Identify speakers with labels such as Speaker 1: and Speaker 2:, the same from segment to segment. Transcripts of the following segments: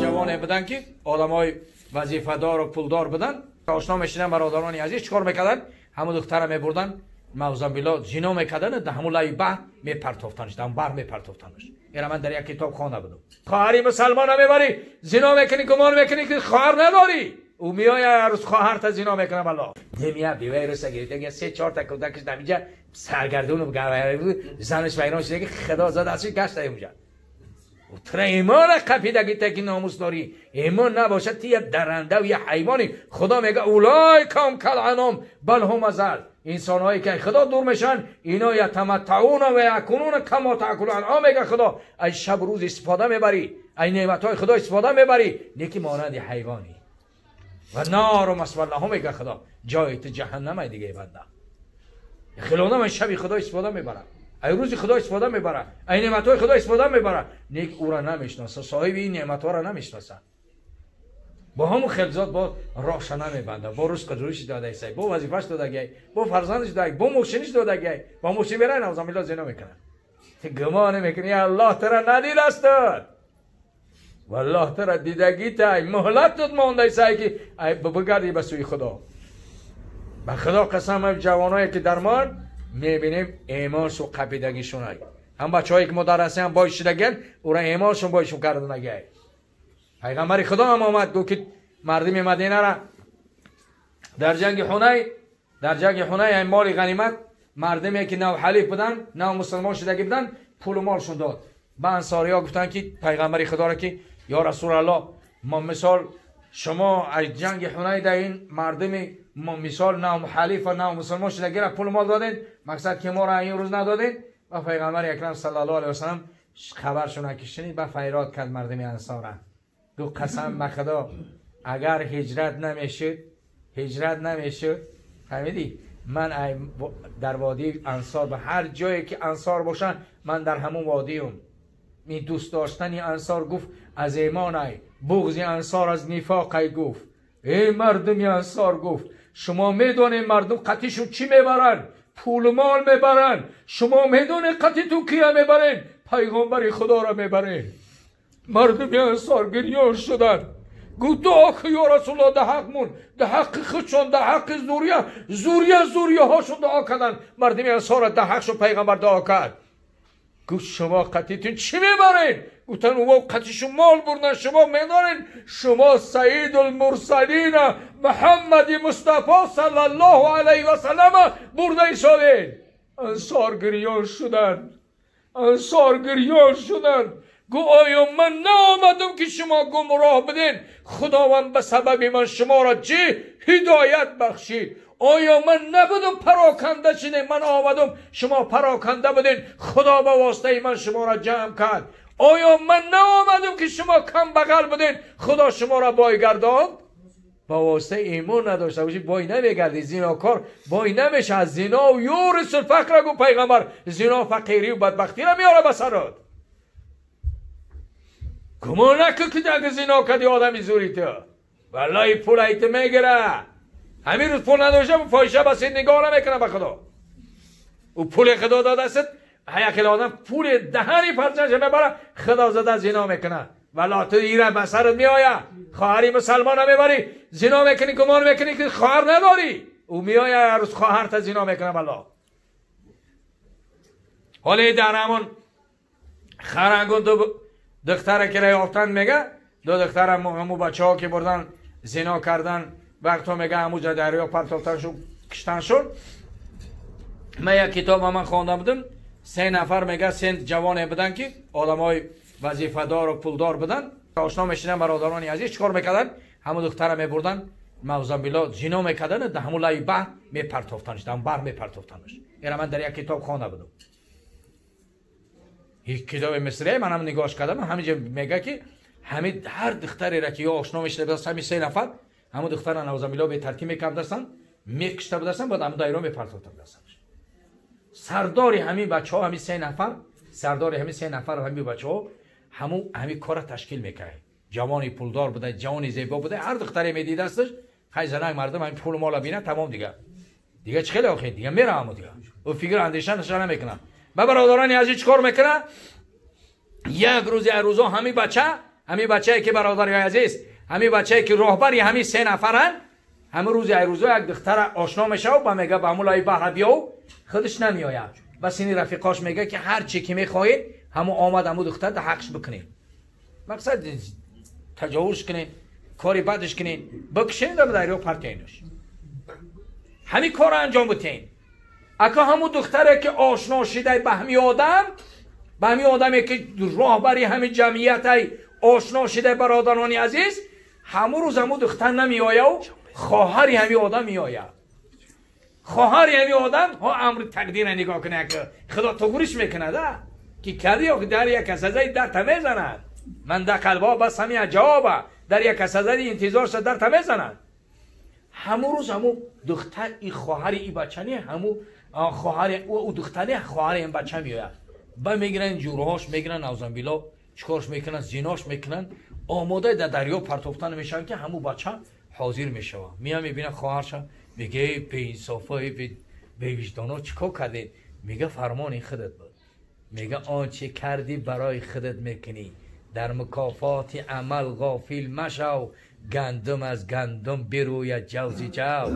Speaker 1: Ҷавоне буданд, ки одамои вазифадору пулдор буданд. Ошно мешинан, бародарони азиз, чӣ кор мекарданд? Ҳамун духтара мебурданд, мавзамбило зино мекарданд, дар ҳамун лаи баҳр мепартофтанш, дар баҳр мепартофтанш. Ира ман дар як китоб хонда будам. Хоҳари мусалмона мебарӣ, зино мекунӣ, гумон мекунӣ, ки хоҳар надорӣ. Ӯ меояд, ҳар рӯз хоҳарта зино мекунад. Валло демия беваи рӯса гирифта, се чорта кӯдакаш дар инҷа саргардону занаш вайрон шуда, ки худо зад аз гашта унҷа. Тра имона қапидаги таки номус дорӣ. Имон набошад, ти як даранда, як ҳайвони. Худо мега: улайкам каланом бал ҳум азал. Инсонҳое ки худо дур мешаванд, ино ятаматтауна ва якунуна кама таъкулу анъом. Мега худо: ай шаб рӯз истифода мебарӣ, ай неъматҳои худо истифода мебарӣ, неки монанди ҳайвонӣ. Ва нару масваллаҳу. Мега худо: ҷои ту ҷаҳаннамай. Дига банда хеле одам ай шаби худо истифода мебарад, ай рӯзи худо истифода мебарад, ай неъматҳои худо истифода мебарад, нек ӯра намешноса, соҳиби ин неъматҳоро намешноса. Бо ҳамун хелзод бо роҳша намебанда, бо рӯзқу рӯши додагисай, бо вазифаш додагиай, бо фарзандаш додагиай, бо мошиниш додагиай, бо мошин мерай, навзамило зино мекунад. Ту гумон мекунӣ, Аллоҳ тура надидасту? Валлоҳ тура дидагитай. Муҳлат тут мондайсай, ки бигардӣ ба сӯи худо. Ба худо қасам, ҷавоное ки дар мон мебинем, эмоншу қапидагишунай. Ҳам бачаҳое ки мо дар ҳастем, бой шидагиян, ура эмоншун бойшун кардагиай. Пайғамбари худо ҳам омад, гуфт, ки мардими мадинара дар ҷанги ҳунай, дар ҷанги ҳунай ай моли ғанимат мардиме ки нав ҳалиф буданд, нав мусулмон шудагӣ буданд, пулу молшун дод. Ба ансориҳо гуфтанд, ки пайғамбари худоро, ки ё расулаллоҳ, мо мисол шумо аз ҷанги ҳунай да ин мардими мисол нав ҳалифа, нав мусулмон шудагиро пулу мол додед, мақсад ки моро ин рӯз надодед. Ва пайғамбари акрам саллаллоҳу алайҳи васалам хабаршона ки шунид, ба файрод кард мардими ансора. Гуфт: қасам ба худо, агар ҳиҷрат намешуд, ҳиҷрат намешуд, фаҳмидӣ, ман дар водии ансор, ба ҳар ҷое ки ансор бошанд, ман дар ҳамун водиюм. Ин дӯст доштани ансор, гуфт, аз имонай, буғзи ансор аз нифоқай. Гуфт: эй мардуми ансор, гуфт, шумо медонед мардум қатишон чӣ мебаранд? Пулу мол мебаранд. Шумо медонед қатиту кия мебаред? Пайғомбари худоро мебаред. Мардуми ансор гирён шуданд. Гуфт: дуо ки, ё расулалло, да ҳақмун, да ҳаққи худшон, да ҳаққи зурия зурия зурияҳошон. Дуо карданд мардуми ансора, да ҳақшон пайғамбар дуо кард. Гуфт: шумо қатитун чӣ мебаред? Гуфтанд: ӯ қатишу мол бурдан. Шумо медонед, шумо саидулмурсалина Муҳаммади Мустафо саллаллоҳу алайҳи васаллама бурда исодед. Ансор гирён шуданд, ансор гирён шуданд. Гуфт: оё ман наомадам, ки шумо гумроҳ будед, худованд ба сабаби ман шуморо чӣ ҳидоят бахшид? Оё ман набудам, пароканда шудем, ман омадам, шумо пароканда будед, худо ба воситаи ман шуморо ҷамъ кард? Оё ман наомадам, ки шумо камбағал будед, худо шуморо бой гардонд? Ба воситаи имон надошта бошӣ, бой намегардӣ. Зинокор бой намеша. Аз зино юрисул фақра, гуфт пайғамбар, зино фақирию бадбахтиро меёра ба сарот. Гумон накун, ки агар зино кардӣ, одами зури ту. Валлоҳи, пул айти мегира. Ҳамин рӯз пул надошта, фоҳиша ба син нигоҳ намекунад. Ба худо, ӯ пули худо додааст. Ҳаяқил одам пули даҳани фарзандша мебара, худо зада зино мекунад. Валло, ту ира ба сарат меояд. Хоҳари мусалмона мебарӣ, зино мекунӣ, гумон мекунӣ, ки хоҳар надорӣ. Ӯ меояд, ҳар рӯз хоҳарта зино мекунад. Валло, ҳоле дар ҳамон харангун ду духтаре ки ёфтанд, мега, ду духтара ҳамун бачаҳо ки бурдан зино кардан, вақто, мега, ҳамуҷа дарё партофтан шуд, киштан шуд. Ман як китоба ман хонда будам. Се нафар, мега, се ҷавоне буданд, ки одамои вазифадору пулдор буданд. Ошно мешинан, бародарони азиз, чӣ кор мекарданд? Ҳамун духтара мебурданд, мавзамбило зино мекарданд, дар ҳамун лаи баҳр мепартофтанш, дар баҳр мепартофтанш. Ира ман дар як китоб хонда будам, ҳеҷ китоби мисрия манам нигоҳш кардам. Ҳаминҷа мега, ки ҳамин ҳар духтарера ки ё ошно мешида, ҳамин се нафар ҳамун духтара навзамило бетартиб мекардастанд, мекушта будастанд, баъд ҳамун дайро мепартофта будастанд. Сардори ҳамин бачаҳо, ҳамин се нафар, сардори ҳамин се нафар, ҳамин бачаҳо ҳамун ҳамин кора ташкил мекард. Ҷавони пулдор буда, ҷавони зебо буда, ҳар духтаре медидасташ, хай, занак мардум ҳамин пулу мола бина, тамом, дига дига чӣ хеле охи, дига мера ҳаму, дига ӯ фикр андеша наша намекунад. Ба бародарони азиз, чӣ кор мекунад? Як рӯзи рӯзо ҳами бача, ҳами бачае ки бародари азиз, ҳами бачае ки роҳбари ҳами се нафаранд, ҳами рӯзи рӯзо як духтара ошно мешавад ба мега ба ҳамун лаи баҳра биёв, худаш намеояд. Ба сини рафиқош мега ки ҳар чи ки мехоҳед, ҳаму омад ҳаму духтар да ҳақш бикунед. Мақсад таҷовуз кунед, кори бадш кунед, бикушед дар дарё партоенаш. Ҳамин корро анҷом битен. Ака ҳамун духтаре ки ошно шидай ба ҳами одам, ба ҳами одаме ки роҳбари ҳами ҷамъиятай ошно шидай, бародарони азиз, ҳамун рӯз ҳамун духтар намеояв, хоҳари ҳами одам меояд. Хоҳари ҳами одам ҳо амри тақдира нигоҳ кунад, ки худо тугуриш мекунад, ки кади ё дар як касазаи дарта мезанад. Ман да қалбо бас ҳами ҷавоба дар як касазаи интизор шуда дарта мезанад. Ҳамун рӯз ҳамун духтар и хоҳари и бача не, ҳамун хоҳари ӯ духтар не, хоҳари ин бача меояд. Ба мегиранд ҷураҳош мегиранд, наузанбилло чикорш мекунанд, зинош мекунанд, омода дар дарё партофтан мешаванд ки ҳамун бача ҳозир мешавад. Мея мебинад хоҳарша, мега эй беинсофо, эй бевиҷдоно, чикор кардед? Мега фармони худат буд. Мега он чи кардӣ барои худат мекунӣ. Дар мукофоти амал ғофил машав, гандум аз гандум бирӯяд ҷавзи ҷав.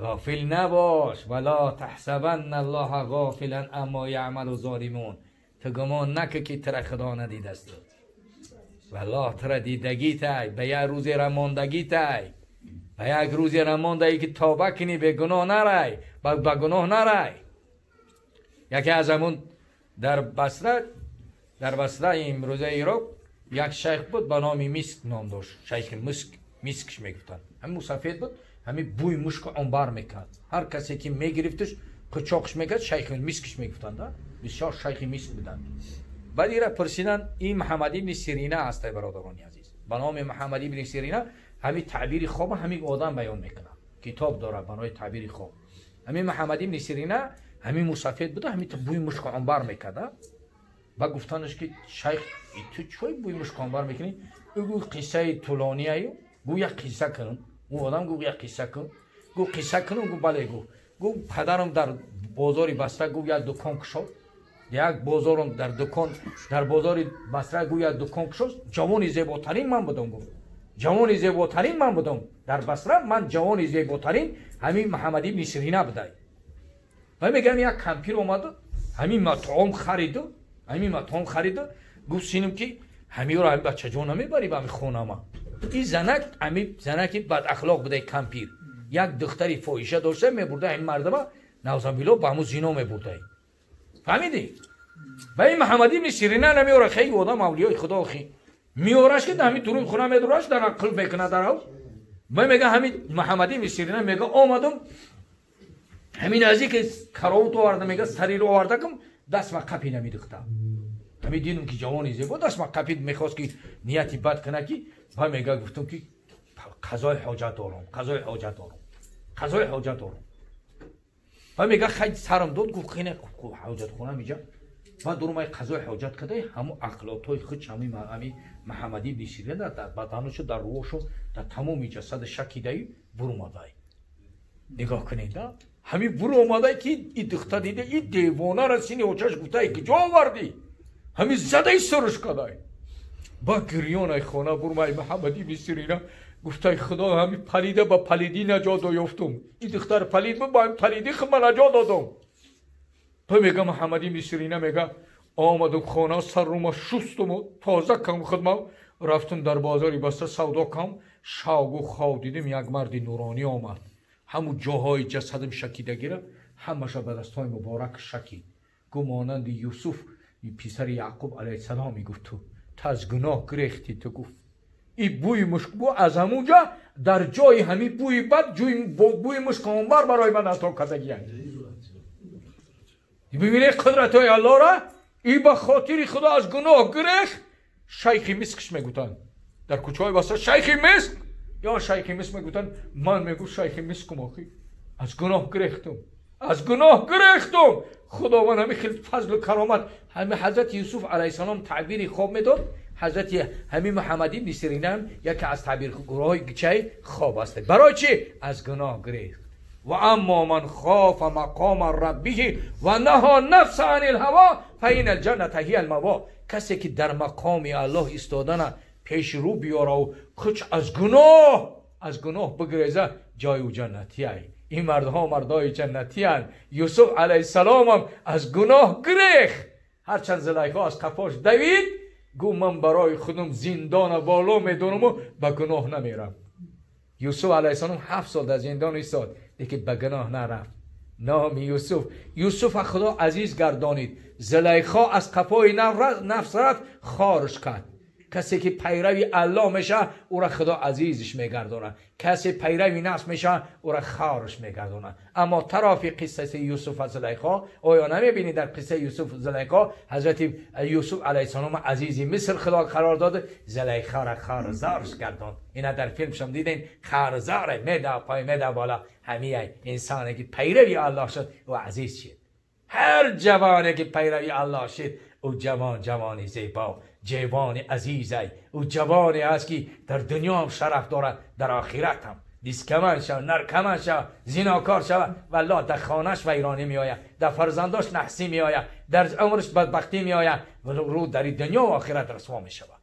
Speaker 1: غافل نباش. ولا تحسبن الله غافلا اما یعمل الظالمون. تو گمان نکه که تر خدا ندیده است. والله تر دیدگی تای، به یک روز رماندگی تای، به یک روز رماندگی که توبه کنی، به گناه نرای، به گناه نرای. یکی از همون در بصره، در بصره امروزه عراق یک شیخ بود به نام مسک نام داشت. شیخ مسک، مسکش میگفتن. همین مسافر بود، همین بوی مشک عنبر میکرد. هر کسی که میگرفتش قچاقش میکرد، شیخ مسکش میگفتند. بسیار شیخ مسک بودند. بعد ایرا پرسیدن این محمد ابن سیرینه است برادران عزیز. به نام محمد ابن سیرینه همین تعبیر خواب همین آدم بیان میکنه. کتاب داره برای تعبیر خواب. همین محمد ابن سیرینه همین مسافر بوده، همین بوی مشک عنبر میکرد. و گفتنش که شیخ تو چوی بوی مشک عنبر میکنی؟ او گفت قصه طولانیه، گو یک قصه کن. او آدم گفت یک قصه کن. گفت قصه کنم؟ گفت بله. گفت پدرم در بازاری بسته گفت یک دکان کشاد. یک بازارم در دکان در بازاری بصره گفت یک دکان کشاد. جوانی زیباترین من بودم. گفت جوانی زیباترین من بودم در بصره. من جوانی زیباترین همین محمد ابن سیرینه بوده. و میگم یک کمپیر اومد همین مطعم خرید، همین مطعم خرید. گفت سینم که همین رو همین بچه جان نمیبری به همین خونه ما. این زنک همین زنکی بد اخلاق بوده کمپیر. یک دختری فاحشه داشته میبرده این مردم نوزنبیلو به همون زینا میبرده. فهمیدی؟ و این محمد ابن سیرینه نمیاره. خیلی آدم اولیای خدا خی میارش که همین درون خونه میدورش در قلب میکنه در او. من میگه همین محمد ابن سیرینه میگه آمدم همین ازی که کراوت آورده، میگه سری رو آورده کم دست ما قپی نمیدختم. همین دیدم که جوانی زیبا دست ما قپید میخواست که نیتی بد کنه که و میگه گفتم که قضای حاجت دارم، قضای حاجت دارم، قضای حاجت دارم. و میگه خیلی سرم داد، گفت خیلی حاجت خونه میجا. و درم قضای حاجت کرده، همون اخلاقای خود همین محمد ابن سیرینه در بدنش، در روحش، در تمام جسد شکیده برو اومده. نگاه کنید همین برو اومده که این دختر دیده این دیوانه را سینه اوچش گفته که جا آوردی، همین زده سرش کرده. با گریان خانه برو محمد ابن سیرینه گفته خدا همین پلیده با پلیدی نجات یافتم. این دختر پلید بود، با این پلیدی خود من نجات دادم. تو میگه محمد ابن سیرینه میگه آمدم خانه سر رو ما شستم و تازه کم خودم رفتم در بازاری بسته سودا کم شاگو خواب دیدم یک مرد نورانی آمد. همون جاهای جسدم شکیده گیره همش به دستای مبارک شکید. گو مانند یوسف پسر یعقوب علیه السلام میگفت تو از گناه گرفتی. تو گفت این بوی مشک بو از همونجا در جای همین بوی بد جوی بوی مشک عنبر برای من عطا کردگی. ببینید قدرت های الله را. ای به خاطر خدا از گناه گرفت. شیخ مسکش میگفتن در کوچه های بسته شیخ مسک یا شیخ مسک میگفتن. من میگو شیخ مسکم آخی از گناه گرفتم، از گناه گرفتم. خداوند همین خیلی فضل و کرامت. همین حضرت یوسف علیه السلام تعبیر خواب میداد. حضرت همین محمد ابن سیرینه هم یکی از تعبیرگرهای چه خواب است. برای چی؟ از گناه گرفت. و اما من خاف مقام ربه و نهى نفس عن الهوى فإن الجنة هي المأوى. کسی که در مقام الله ایستادن پیش رو بیاره و خودش از گناه بگریزه، جای او جنتی ای. این مردها مردای جنتی هن. یوسف علیه السلام هم از گناه گریخت، هرچند زلیخا از قفاش دوید، گو من برای خودم زندان بالا میدونم و به گناه نمیرم. یوسف علیه السلام 7 سال در زندان ایستاد، دیگه به گناه نرفت. نام یوسف، یوسف خدا عزیز گردانید. زلیخا از قفای نفس رفت، خارش کرد. کسی که پیروی الله میشه او را خدا عزیزش میگردانه، کسی پیروی نفس میشه او را خارش میگردانه. اما طرف قصه یوسف و زلیخا، آیا نمیبینید در قصه یوسف و زلیخا حضرت یوسف علیه السلام عزیزی مصر خدا قرار داده، زلیخا را خارزارش گرداند. اینا در فیلم شما دیدین، خارزاره میده پای میده بالا. همیه انسانی که پیروی الله شد و عزیز شد. هر جوانی که پیروی الله شد او جوان، جوانی زیبا، جوان عزیزی، او جوانی است که در دنیا هم شرف دارد، در آخرت هم. دیسکمن شو، نرکمن شو، زیناکار شو، والله در خانهش ویرانی می آید، در فرزنداش نحسی می آید، در عمرش بدبختی می آید، ولی رو در دنیا و آخرت رسوا می شود.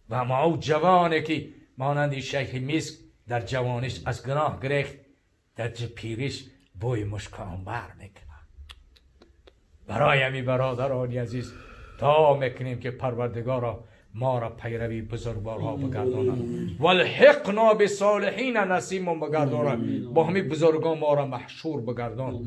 Speaker 1: و اما او جوانی که مانند شیخ مسک در جوانیش از گناه گریخت، در پیریش بوی مشک عنبر میکنه. برای همی برادران عزیز تا میکنیم که پروردگارا ما را پیروی بزرگوارها بگرداند، والحقنا بالصالحین نصیبمون بگرداند، با همین بزرگان ما را محشور بگردان،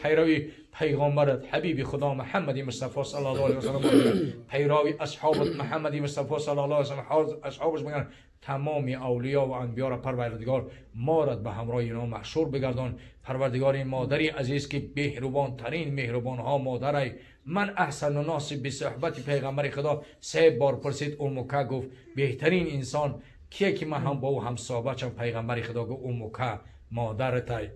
Speaker 1: پیروی پیغامبرت حبیب خدا محمد مصطفی صلی الله علیه و سلم، پیروی اصحابت محمد مصطفی صلی الله علیه و سلم، اصحابش بگردان، تمام اولیا و انبیا را پروردگار ما را به همراه اینا محشور بگردان. پروردگار این مادری عزیز که مهربان ترین مهربان ها مادری من احسن الناس به صحبت پیغمبر خدا 3 بار پرسید، امک گفت بهترین انسان کیه که من هم با او هم صحبت شم؟ پیغمبر خدا گفت امک مادرتای،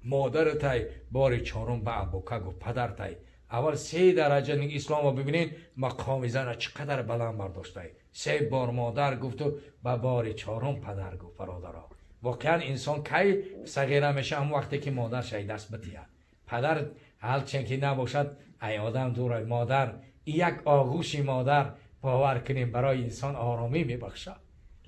Speaker 1: مادرتای. بار 4 به ابوک گفت پدرتای. اول 3 درجه اسلام رو ببینید مقام زن چقدر بلند برداشته. 3 بار مادر گفت و به بار 4 پدر گفت. برادرها واقعا انسان کی صغیره میشه؟ هم وقتی که مادر دست بتیه. پدر هرچند که نباشد ای آدم دور مادر، یک آغوش مادر باور کنیم برای انسان آرامی میبخشد.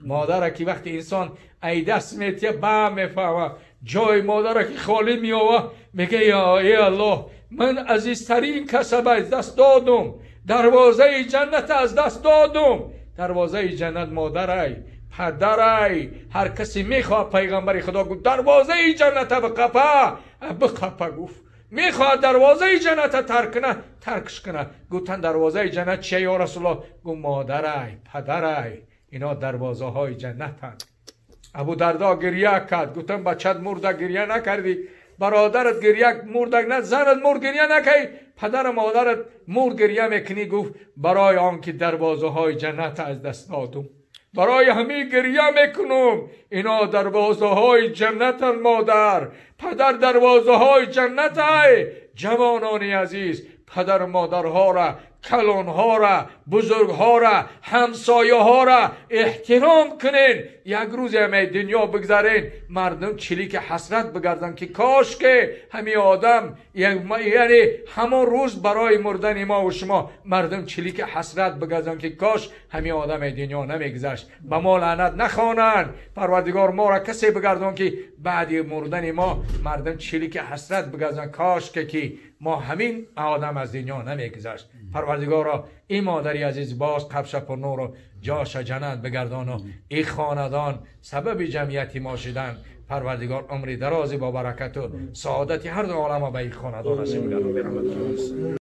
Speaker 1: مادر که وقتی انسان ای دست میتیه با میفهمه جای مادر که خالی میآوه، میگه یا ای الله من عزیزترین کسب از دست دادم، دروازه جنت از دست دادم. دروازه جنت مادرای، پدرای، هر کسی میخواد. پیغمبر خدا گفت دروازه جنت بقپه، بقپه گفت میخواد دروازه جنت ترک کنه، ترکش کنه. گفتن دروازه جنت چیه یا رسول الله؟ گفت مادرای، پدرای، اینا دروازه های جنت هست. ابو دردا گریه کرد، گفتن بچت مرده گریه نکردی، برادرت گریه مرده نه، زنت مرد گریه نکردی، پدر مادرت مرد گریه میکنی. گفت برای آنکه دروازه های جنت از دست دادم، برای همین گریه میکنم. اینا دروازه های جنت، مادر پدر دروازه های جنت. ای جوانان عزیز، پدر مادرها را، کلانها را، بزرگها را، همسایه ها را احترام کنین. یک روز همه دنیا بگذارین، مردم چلیک حسرت بگردن که کاش که همین آدم، یعنی همون روز برای مردن ما و شما مردم چلیک حسرت بگردن که کاش همین آدم دنیا نمیگذشت. به ما لعنت نخوانن. پروردگار ما را کسی بگردان که بعد مردن ما مردم چلیک حسرت بگردن کاش که ما همین آدم از دنیا نمیگذشت. پروردگارا این مادری عزیز باز قبش پر نور و جاش جنت بگردان و این خاندان سبب جمعیتی ما شدن. پروردگار عمری درازی با برکت و سعادتی هر دو عالم به این خاندان نصیب بگردان.